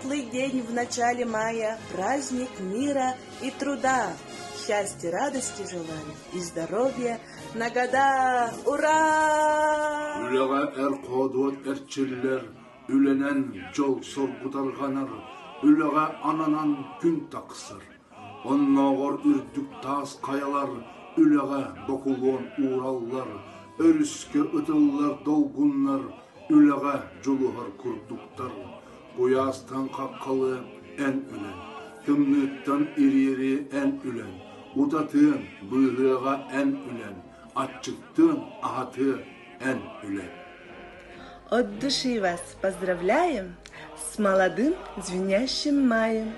светлый день в начале мая, праздник мира и труда. Счастья, радости желаем и здоровья на года! Ура! Үлэҕэ эр хоодуот эрчиллэр, үлэнэн дьол соргу тарҕанар, үлэҕэ ананан күн тахсар. Оннооҕор үрдүк таас хайалар үлэҕэ бокулуон уураллар, өрүскэ ытыллар долгуннар үлэҕэ дьулуһар курдуктар. Куйаастан хаххалы эн үлэн, тымныыттан ириэри эн үлэн, утатыан, быыһыаҕа эн үлэн, аччыктыан, аһатыа эн үлэн. От души вас поздравляем с молодым звенящим маем!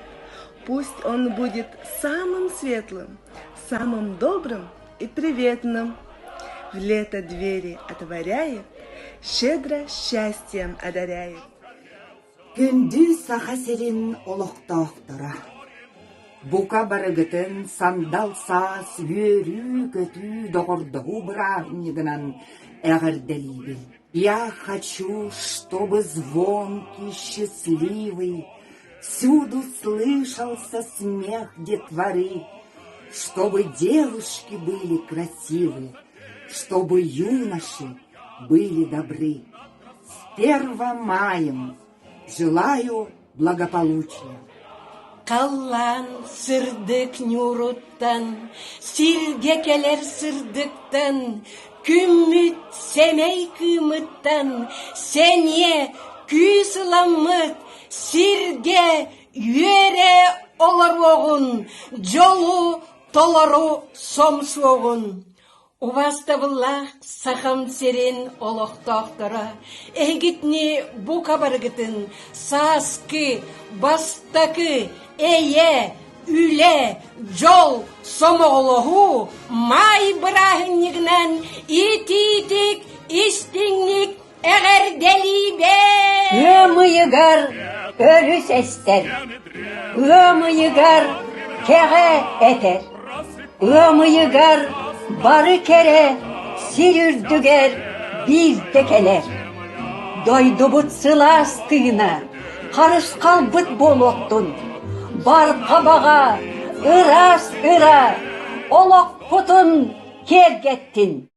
Пусть он будет самым светлым, самым добрым и приветным. В лето двери отворяет, щедро счастьем одаряет. Күндү Саха сирин олохтоохторо! Бука барыгытын сандал саас үөрүү-көтүү доҕордоһуу бырааһынньыгынан эҕэрдэлиибин. Я хочу, чтобы звонкий, счастливый, Всюду слышался смех детворы, Чтобы девушки были красивы, Чтобы юноши были добры. С первым маем желаю благополучия! Халлаан сырдык ньууруттан, сиргэ кэлэр сырдыктан, күммүт сэмэй кыымыттан, сэниэ күүс ыламмыт, сиргэ үөрэ олоруоҕун, дьолу толору сомсуоҕун. Убаастабыллаах Сахам сирин олохтоохторо, эһигитини бука барыгытын сааскы, бастакы, эйэ, үлэ, дьол, сомоҕолоһуу маай бырааһынньыгынан итиитик, истиҥник эҕэрдэлиибин! Ыам ыйыгар өрүс эстэр, ыам ыйыгар кэҕэ этэр, ыам ыйыгар бары кэрэ сир үрдүгэр биирдэ кэлэр. Дойдубут сылаас тыына харысхалбыт буолуохтун, барҕа баҕа, ыраас ыра олохпутун киэргэттин!